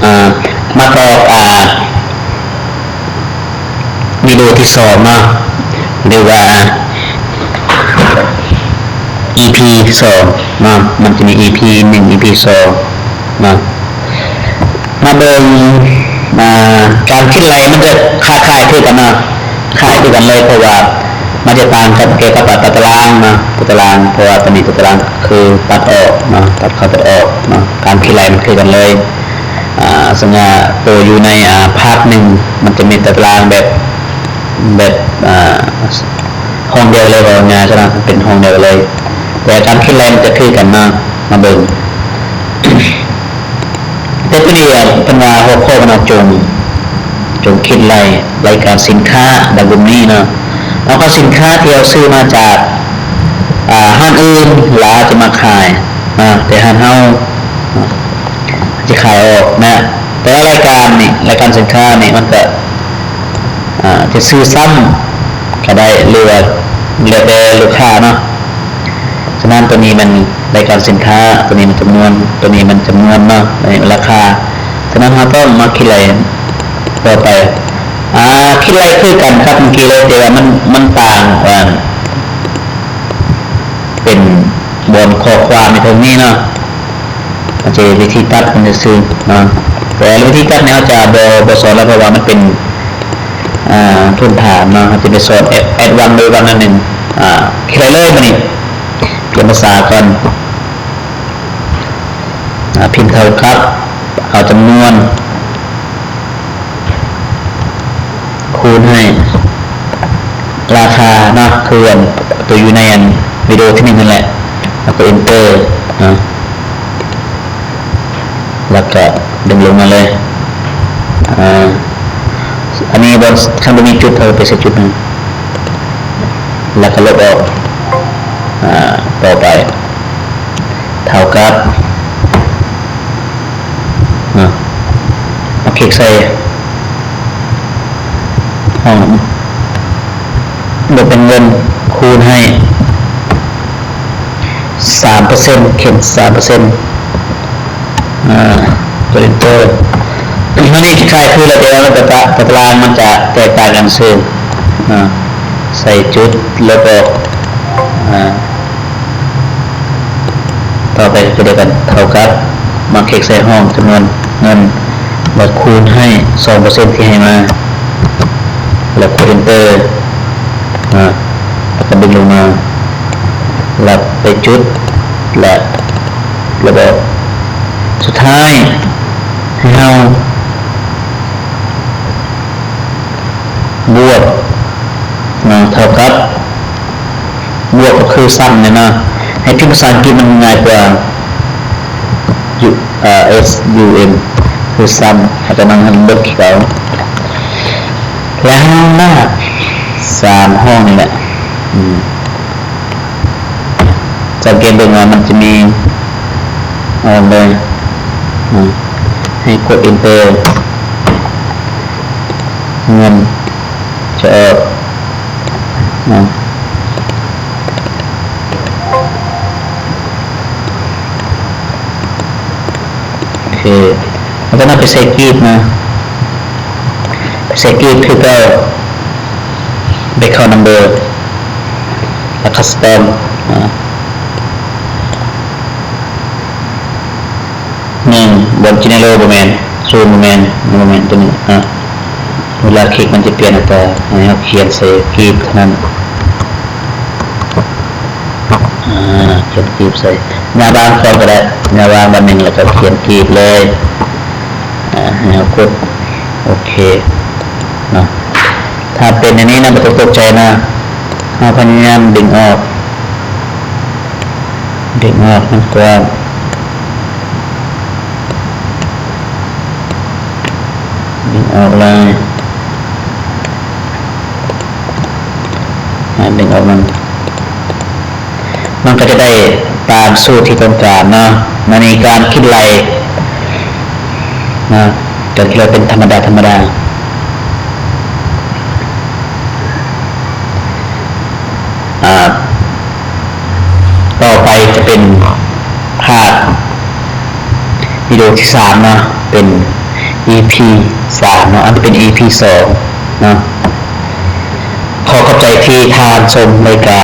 ມາ ມາຕໍ່ ອາ ວິດີໂອທີສອງເນາະ ຫຼືວ່າ ອີພີສອງເນາະ ມັນຈະມີ ອີພີໜຶ່ງ ອີພີສອງເນາະ ມາເບິ່ງ ອາ ການຄິດໄລ່ມັນຈະຄ້າຍໆຄືກັນເນາະ ຄ້າຍຄືກັນເລີຍ ເພາະວ່າມັນຈະຕ່າງກັນກ່ຽວກັບຕົວຕາລາງເນາະ ຕົວຕາລາງ ເພາະວ່າຕົວນີ້ຕົວຕາລາງຄືຕັດອອກເນາະ ຕັດເຂົ້າຕັດອອກເນາະ ການຄິດໄລ່ມັນຄືກັນເລີຍ ອາ ສະຫຍັງໂຕຢູ່ໃນ ອາ ພາກໜຶ່ງ ມັນຈະມີຕາລາງແບບ ແບບ ອາ ຫ້ອງດຽວເລີຍ ເວົ້າງ່າຍຊະນະ ເປັນຫ້ອງດຽວເລີຍ ແຕ່ການຄິດໄລ່ມັນຈະຄືກັນເນາະ ມາເບິ່ງ ແຕ່ຕົວນີ້ເພິ່ນວ່າຫົວຂໍ້ເພິ່ນວ່າ ຈົ່ງ ຈົ່ງຄິດໄລ່ລາຍການສິນຄ້າດັ່ງລຸ່ມນີ້ເນາະ ເອົາເຂົ້າສິນຄ້າທີ່ເຮົາຊື້ມາຈາກ ອາ ຮ້ານອື່ນ ລາວຈະມາຂາຍ ອາ ແຕ່ຮ້ານເຮົາ ອາ ຈະຂາຍອອກນະ ແຕ່ລະລາຍການນີ້ ລາຍການສິນຄ້ານີ້ ມັນກະ ອາ ຈະຊື້ຊ້ຳກະໄດ້ ຫຼືວ່າແລ້ວແຕ່ລູກຄ້າເນາະ ສະນັ້ນໂຕນີ້ແມ່ນລາຍການສິນຄ້າ ໂຕນີ້ແມ່ນຈຳນວນ ໂຕນີ້ແມ່ນຈຳນວນເນາະ ອັນນີ້ລາຄາ ສະນັ້ນເຮົາຕ້ອງມາຄິດໄລ່ຕໍ່ໄປ ອາ ຄິດໄລ່ຄືກັນກັບມື້ກີ້ເລີຍ ແຕ່ວ່າມັນ ມັນຕ່າງ ອາ ເປັນບ່ອນຂໍ້ຄວາມຢູ່ເທິງນີ້ເນາະ ມັນຈະມີວິທີຕັດມັນຊື່ໆເນາະ ແຕ່ວິທີຕັດນີ້ເຮົາຈະບໍ່ ບໍ່ສອນແລ້ວ ເພາະວ່າມັນເປັນ ອາ ພື້ນຖານເນາະ ເຮົາຈະໄປສອນແອັດ ແອັດວານ ເລີເວນໜຶ່ງ ອາ ຄິດໄລ່ເລີຍບາດນີ້ ປ່ຽນພາສາກ່ອນ ອາ ພິມເທົ່າກັບ ເອົາຈຳນວນ ຄູນໃຫ້ລາຄາເນາະ ຄືອັນໂຕຢູ່ໃນອັນວິດີໂອທີໜຶ່ງຫັ້ນແຫຼະ ແລ້ວກໍ Enter ເນາະ ແລ້ວກໍດຶງລົງມາເລີຍ ອາ ອັນນີ້ບໍ່ ຄັນບໍ່ມີຈຸດ ເຮົາໄປໃສ່ຈຸດໜຶ່ງ ແລ້ວກໍລົບອອກ ອາ ຕໍ່ໄປ ເທົ່າກັບ ເນາະ ມາຄລິກໃສ່ຫ້ອງບວກເປັນເງິນ ຄູນໃຫ້ສາມເປີເຊັນ ເຂັມສາມເປີເຊັນ ອາ ກົດ Enter ອັນນີ້ຄ້າຍຄືລະ ແຕ່ວ່າມັນຈະ ຕາ ຕາລາງມັນຈະແຕກຕ່າງກັນຊື່ ອາ ໃສ່ຈຸດ ລົບອອກ ອາ ຕໍ່ໄປກໍດຽວກັນ ເທົ່າກັບ ມາຄລິກໃສ່ຫ້ອງຈຳນວນເງິນ ແລ້ວຄູນໃຫ້ສອງເປີເຊັນທີ່ໃຫ້ມາ ແລ້ວກົດ Enter ນະ ແລ້ວກໍດຶງລົງມາ ແລ້ວໄປຈຸດ ແລະ ລະບອກ ສຸດທ້າຍໃຫ້ເຮົາ ບວກເນາະ ເທົ່າກັບ ບວກກໍຄືຊ້ຳນີ້ເນາະ ໃຫ້ພິມພາສາອັງກິດມັນງ່າຍກວ່າ S U M ຄືຊ້ຳ ເຮົາຈະນັ່ງເບິ່ງຄືເກົ່າ ແລ້ວເຮົາລາກສາມຫ້ອງນີ້ແຫຼະ ອືມ ສັງເກດເບິ່ງວ່າມັນຈະມີ ອອກເລີຍ ອືມ ໃຫ້ກົດ Enter ເງິນຈະອອກ ນະ ໂອເຄ ແລ້ວກໍນຳໄປໃສ່ກີບນະ ໃສ່ກີບຄືເກົ່າ ໄປເຂົ້ານຳເບີ ແລ້ວຄັສຕອມ ອາ ໜຶ່ງ ບໍ່ General ບໍ່ແມ່ນ ສູນ ບໍ່ແມ່ນ ບໍ່ແມ່ນ ຕົວນີ້ ອາ ເວລາຄລິກມັນຈະປ່ຽນອັດຕາ ໃຫ້ເຮົາຂຽນໃສ່ກີບເທົ່ານັ້ນ ອາ ຂຽນກີບໃສ່ ຍາວວາງກ່ອນກໍໄດ້ ຍາວວາງບາດໜຶ່ງ ແລ້ວກໍຂຽນກີບເລີຍ ອາ ໃຫ້ເຮົາກົດໂອເຄເນາະ ຖ້າເປັນແນວນີ້ນະ ບໍ່ຕ້ອງຕົກໃຈນະ ເຮົາພະຍາຍາມດຶງອອກ ດຶງອອກມັນກວ້າງ ດຶງອອກເລີຍ ອາ ດຶງອອກມັນ ມັນກໍຈະໄດ້ຕາມສູດທີ່ຕ້ອງການເນາະ ມັນມີການຄິດໄລ່ເນາະ ການຄິດໄລ່ເປັນທຳມະດາ ທຳມະດາ ອາ ຕໍ່ໄປຈະເປັນພາກວິດີໂອທີສາມເນາະ ເປັນ ອີພີສາມເນາະ ອັນນີ້ເປັນອີພີສອງເນາະ. ຂໍຂອບໃຈທີ່ທ່ານຊົມລາຍກາ